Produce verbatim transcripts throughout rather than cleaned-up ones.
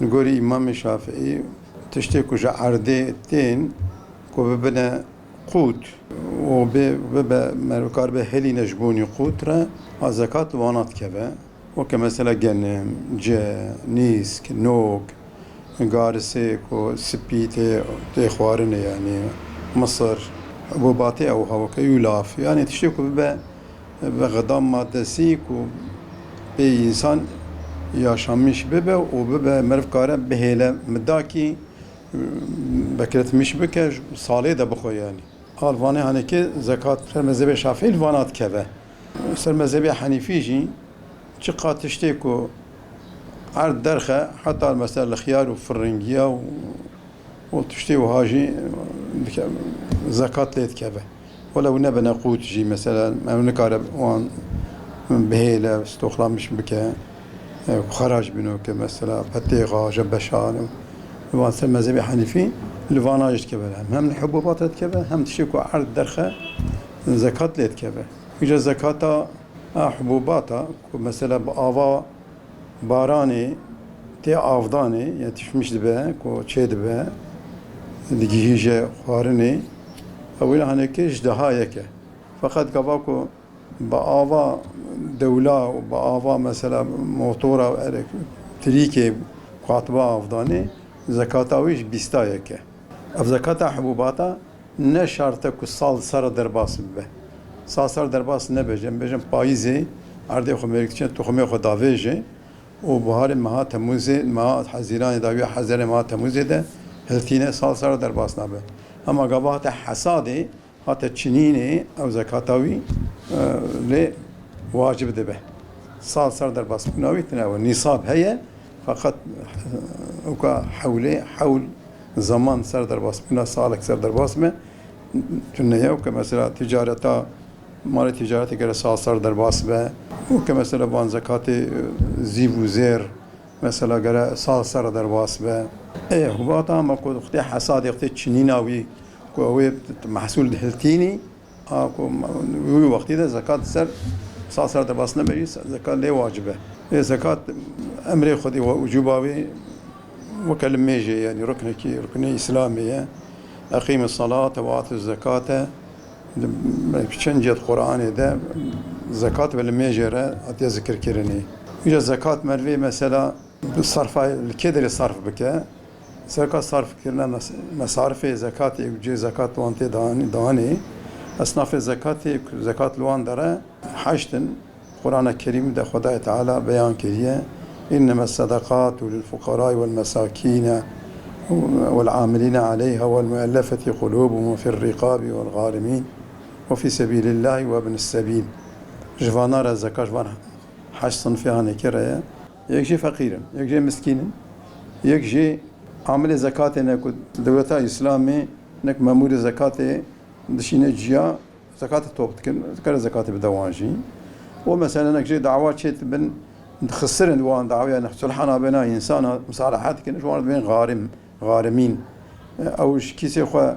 Li gorî Îmamê Şafîî tiştê ku ji erdê tên ku bibine qût û bê, bibe merivkar be hêlîne ji bonî qût re, a zekat li wana dikeve. Weke mesela genim, ce, nîsk, nok, garisê ku spî tê, tê xwarinê, yanî misir, hubûbatê ew ha weke yûlaf, yanî tiştê ku bibe bi xida maddesî ku pê însan yaşamîş bibe û bibe meriv kare bihêle midakî bekletmîş bike, salê de bixwe yanî. Al vanê hanekê zekat ser mezhebê Şafîî li vana dikeve. Ser mezhebê Henîfî jî çiqa tiştê ku erd derxe, heta mesela li xiyar û firingiya û û tiştê wiha jî dike-, zekat lê dikeve. Wele ew nebine qût jî, mesela, ew nikare wan bihêle, stoxlamiş bike, e, xerac bîno ke, mesela, petêxa, je beşan, li van ser mezhebê Henîfî li vana jî dikeve. Hem li hubûbat re dikeve, hem tiştê ku erd derxe zekat lê dikeve. Îca zekata a hubûbata ku, mesela, bi ava baranê tê avdanê, ya tişmiş dibe, ku çê dibe, digihîje xwarinê, ew ê hanekê ji deha yek e. Feqet gava ku bi ava dewla û bi ava mesela motora û elektrîkê ku hatibe avdanê, zekata wî ji bîsta yek e. Ev zekata hubûbata ne şart e ku sal ser derbas bibe. Sal ser derbas nebe, em bêjin payîzê erdê xwe mêrik diçe, tuxumê xwe davêje û buharê meha Temûzê, meha Hezîranê dawiya Hezîranê meha Temûzê de hiltîne, sal ser derbas nabe. Hema gava hate hesadê, hate çinînê, ew zekata wî, e, lê wacib dibe. Sal ser derbasbûna wî tune ew e. Nîsab heye, feqet, e, weka hewlê, hewl, zaman ser derbasbûna, salek ser derbas be, tune ye. Weke mesela ticareta, malê ticaretê gere sal ser derbas be. Weke mesela van zekatê, e, zîv û zêr, mesela gere sal ser derbas be. Ê, hubata me ku wextê hesadê, wextê çinîna wî, ku ew ê mehsûl dihiltînî, a ku wî wextî de zekat ser, sal ser derbas nebe jî zekat lê wacib e. Ê, zekat emrê Xwedê we, ucuba wî weke limêjê, yanî ruknekî, ruknê Îslamê ye. Eqîmis salate ve atuz zekate. Di çend cihê Qur'anê de zekat ve limêjê re hatiye zikirkirinê. Îca zekat merivê mesela sarfa, li kê derê sarf bike? Serka sarf kirine mes-, mesarifê zekatê, cihê zekat wan tê dan-, danê. Esnafê zekatê, zekat li wan dere heşt in. Qur'ana Kerîm de Xwedayê Teala beyan kiriye, "Inneme sedaqatu lil fuqarai vel mesakine vel amilîne aleyha vel muellefeti qulubuhum ve fir riqabi vel garimîn ve fî sebîlillahi ve ibnis sebîl." Ji vana re zekat, ji van heşt sinfê hanekê re ye. Yek jê feqîr in, yek jê miskîn in, yek jê amilê zekatê ne ku dewleta Îslamê nek memûrê zekatê dişîne ciya, zekatê top dikin, dikare zekatê bide wan jî. Û mesela nek jê dawa çê dibin, xisirin wan dawa, yani sulha nabêna însana, musalaha dikin, ji wan dibên garim, garimîn. Ew ji kîsê xwe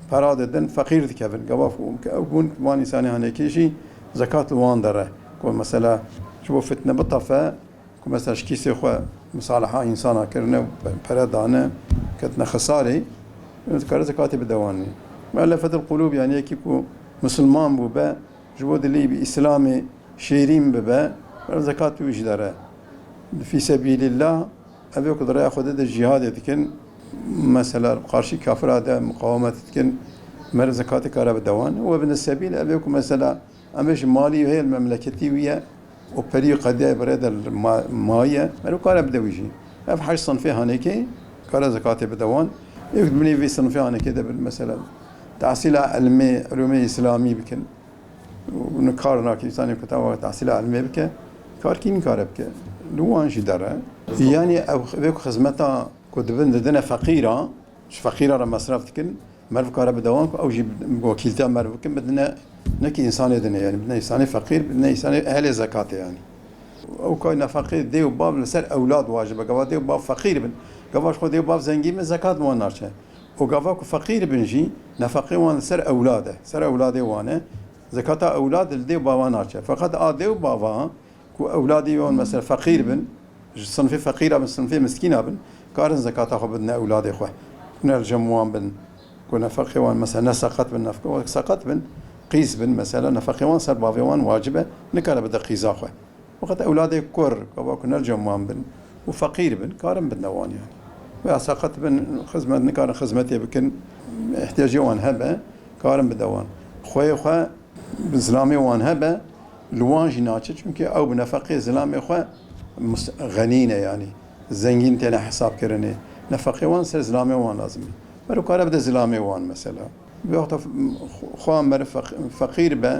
pera didin, feqîr dikevin. Gava ew bûn, van însanê hanekê jî zekat li wan dere. Ku mesela ji bo fitne bitefe, ku mesela ji kîsê xwe misalaha însana kirine û pe-, pere dane, ketine xisarê, dikare zekatê bide wan. Muellefetil qulûb, yani yekî ku misilman bûbe, ji bo dilê bi Îslamê şêrîn bibe, zekat wî jî dere. Fî sebîlillah, ev ê ku di rêya Xwedê de cîhadê dikin, mesela qarşî kafira de muqawemet dikin, meriv zekatê kare bide wan. Û ibn sebîl, ev ê ku mesela em ê ji malî heye, li memleketî wî ye, û perî qediyayê bi rê de li ma-, maye, meriv kare bide wî jî. Ev heşt sinfê hanekê kare zekatê bide wan. Ê ku di binê vê sinfê hanekê de bin, mesela tehsîla ilmê, ilûmê îslamî bikin. Û kar nake, însanê ku tava tehsîla ilmê bike, kar kî nikare bike. Li wan jî dere. Yanî ev, vê ku xizmeta ku dibin didine feqîra, ji feqîra re mesref dikin, meriv kare bide wan ku ew jî wekîltiya meriv bikin, bidine, ne ki însanê dine, yanî bidine însanê feqîr, bidine însanê ehlê zekatê yanî. Ew kay nefeqê dê û bav li ser ewlad wacib e. Gava dê û bav feqîr bin, gava ji xwe dê û bav zengîn bin, zekat wan naçe. Û gava ku feqîr bin jî, nefeqê wan li ser ewlad e, ser ewladê wan e. Zekata ewlad li dê û bava naçe. Feqet a dê û bava ku ewladê wan mesela feqîr bin, Ji sinfê feqîra bin, sinfê miskîna bin, karin zekata xwe bidine ewladê xwe. Ku ne li cem wan bin, ku nefeqê wan, mesela, ne seqet bin, nefeqê wan seqet bin, qîz bin, mesela, nefeqê wan ser bavê wan wacib e, nikare bide qîza xwe. Weqet ewladê kur, gava ku ne li cem wan bin û feqîr bin, karin bidine wan yani. Veya seqet bin, xizmet, nikarin xizmetê bikin, ihtiyacê wan hebe, karin bide wan. Xweyê xwe bi zilamê wan hebe, li wan jî naçe, çimkî ew bi nefeqê zilamê xwe mus-, xenî ne, yanî zengîn têne hesabkirinê. Nefeqê wan ser zilamê wan lazim e. Meriv kare bide zilamê wan mesela. Bi wexta f-, xwe meriv feq-, feqîr be,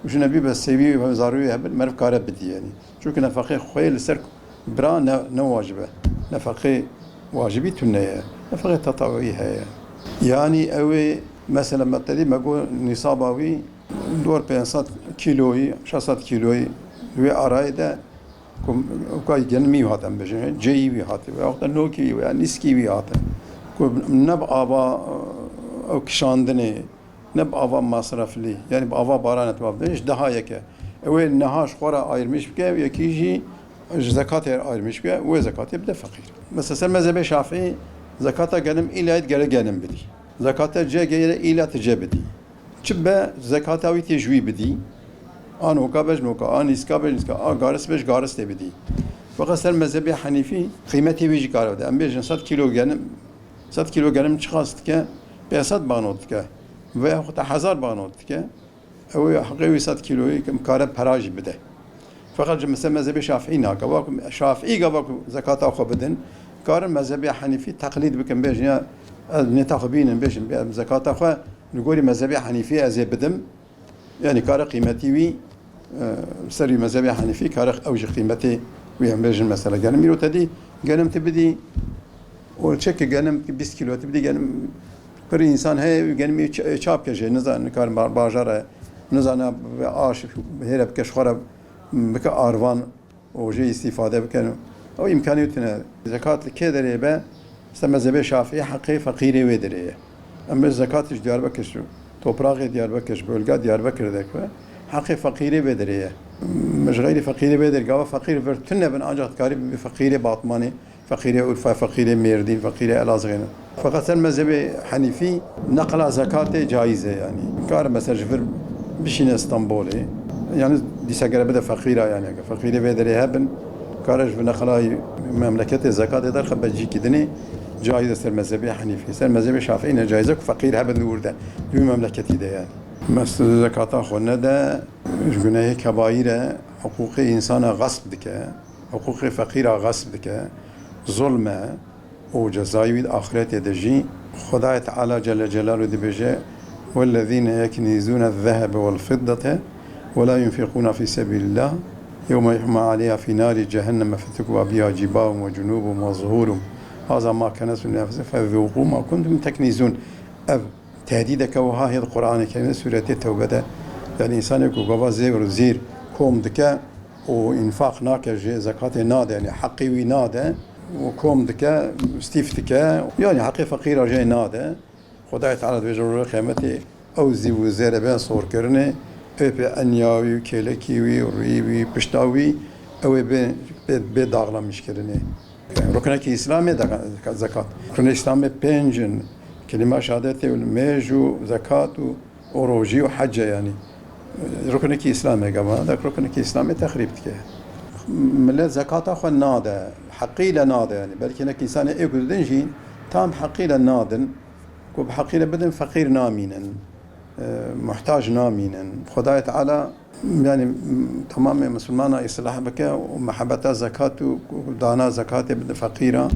jine bî be sêwî be zarûyê hebin, meriv kare bidî yanî. Çunke nefeqê xweyê li ser bira ne, ne wacib e. Nefeqê wacibî tune ye. Nefeqê tetawî heye. Yanî ew ê mesela me te dî me got nîsaba wî dor pênc sed kîloyî, şeş sed kîloyî wê arayê de ku, ku genimî wî hate, em bêjin, ceyî wî hate, wexta nokî wî ya nîskî wî hate. Ku ne bi ava, ew kişandinê, ne bi ava masreflî, yanî bi ava baran e, tu bavde, ji deha yeke. Ew ê niha ji xwe re ayirmiş bike, yekî jî ji zekatê re ayirmiş bike, wê zekatê bide feqîr. Mesela ser mezhebê Şafîî zekata genim îlayet gere genim bidî. Zekata cê gere îla ti cê bidî. Çi be zekata wî tê ji wî bidî. A noka be ji noka, a nîska be ji nîska, a garis be ji garistê bidî. Feqet ser mezhebê Henîfî qîmetê wî jî kare bide. Em bêjin sed kîlo genim, sed kîlo genim çiqas dike? Pênc sed banot dike. Veya xwe te hezar banot dike. Ew ê heqê wî sed kîloyî kare pera jî bide. Feqet ji mesela mezhebê Şafîî nake. Wek Şafîî gava ku zekata xwe bidin, karin mezhebê Henîfî teqlîd bikin, bêjin ya ez nêta xwe bînin, bêjin bê em zekata xwe li gorî mezhebê Henîfî ez ê bidim. Yanî kare qîmetî wî, e, serî mezhebê Henîfî kare ew jî qîmetê wî em bêjin mesela. Genim îro te dî, genim tu bidî, û çeke genim bîst kîlo tu bidî, genim pir însan heye, genim ç-, çap ke jê, nizan, nikar ba-, bajara, nizana aş hêre bike ji xwe re bike arvan, û jê îstîfade bikin. Ew îmkanî tune. Zekat li kê derê be, işte mezhebê Şafîî heqê feqîrê wê derê ye. Em bê zekat ji Diyarbekir, ji topraxê Diyarbekir, ji bölga Diyarbekir derkeve, heqê feqîrê vê derê ye. Ji xeyrî feqîrê vê derê, gava feqîr vir tune bin, ancak dikarî bi feqîrê Batmanê, feqîrê Urfa, feqîrê Mêrdîn, feqîrê Elazığê ne. Feqet ser mezhebê Henîfî neqla zekatê caiz e yani. Kar mesela ji vir bişîne Stenbolê. Yani dîsa gere bide feqîra yani. Eger feqîrê vê derê hebin, kare ji vir neqla memleketê zekatê derxe be cîkî dinê, caiz e ser mezhebê Henîfî. Ser mezhebê Şafîî ne caiz e ku feqîr hebin di wir de, di wî memleketî de yani. Mes zekata xwe nede, ji gunehê kebaîr e, hiqûqê însana xesp dike, hiqûqê feqîra xesp dike, zulm e. û cezayê wî di axretê de jî. Xwedayê Teala Celle Celaluhu dibêje, "والذين يكنزون الذهب والفضة ولا ينفقون في سبيل الله يوم يحمى عليها في نار جهنم فتكوى بها جباههم وجنوبهم وظهورهم هذا ما كنزتم لأنفسكم فذوقوا ما كنتم تكنزون." Ev tehdîdeke wiha hê di Qur'anê Kerîm de, Sûretê Tewbe de, yani însanê ku gava zêr û zîr kom dike û înfaq nake, jê zekatê nade, yani heqê wî nade, û kom dike, stîf dike, yani heqê feqîra jê nade. Xwedayê Teala dibêje, rojê qiyamete ew zîv û zêre bên sorkirinê, ê pê enya wî, kêlekî wî, rûyî wî, pişta wî, ew ê bê, bê, bê daxlamişkirinê. Ruknekî Îslamê de zekat. Ruknê Îslamê pênc in, kelîma şehadetê û nimêj û zekat û û rojî û hece, yanî ruknekî Îslamê gava, dek ruknekî Îslamê texrîb dike. Milet zekata xwe nade, heqî le nade, yanî belkî hinek însanê ê ku didin jî tam heqî le nadin, ku bi heqî le bidin feqîr namînin, e, muhtac namînin. Xwedayê Teala, yanî, m-, temamê misilmana îslah bike û mehebeta zekat û dana zekatê bide feqîra.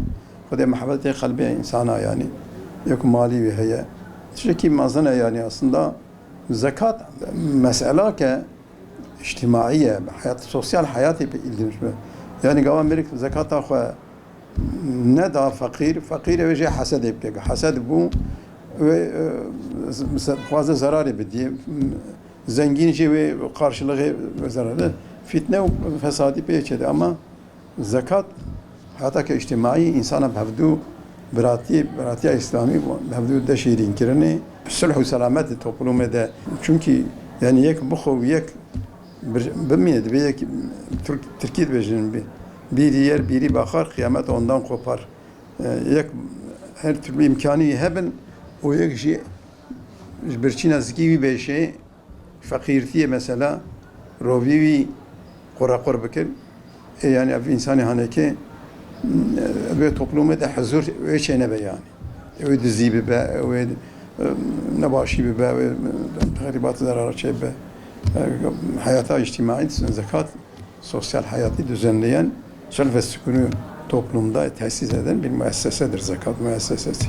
Xwedê mehebetê qelbê însana, yanî, yek malî wî heye. Tiştekî mezin e, yanî, aslında zekat meselake îctimaî ye, bi heyat, sosyal heyatê pê îlginç be. Yanî, gava mirek zekata xwe neda feqîr, feqîr ê wê jê hesedê bike. Hesed bû, wê, e, z-, z-, dixwaze zerarê bidî. Zengîn jî wê qarşilixê zerar de. Fîtne û fesadî pê çêde. Ama zekat, heyateke îctimaî, însana bi hevdû biratî, biratiya îslamî bi hevdû de şîrînkirinê, sulh û selamet di toplumê de. Çunkî, yanî, yek bixwe û yek bir-, bimîne, divê yek, Türk, Tirkî dibêjin, bi-, Biri yer, biri bakar, kıyamet ondan kopar. E, yek her türlü imkanı hebin, o yek jî ji birçîna zikî wî bêşê, feqîrtiyê mesela, rovî wî qurequr bikir. E, yani ev insanê haneke, e, vê toplumê de huzur wê çênebe yani. Ew dizî bibe, ew, e, nebaşî bibe, ew, e, texrîbat zerara çêbibe. E, heyata îctîmaî, zekat, sosyal hayatı düzenleyen, sülf ve sükûnü toplumda tesis eden bir müessesedir zekat müessesesi.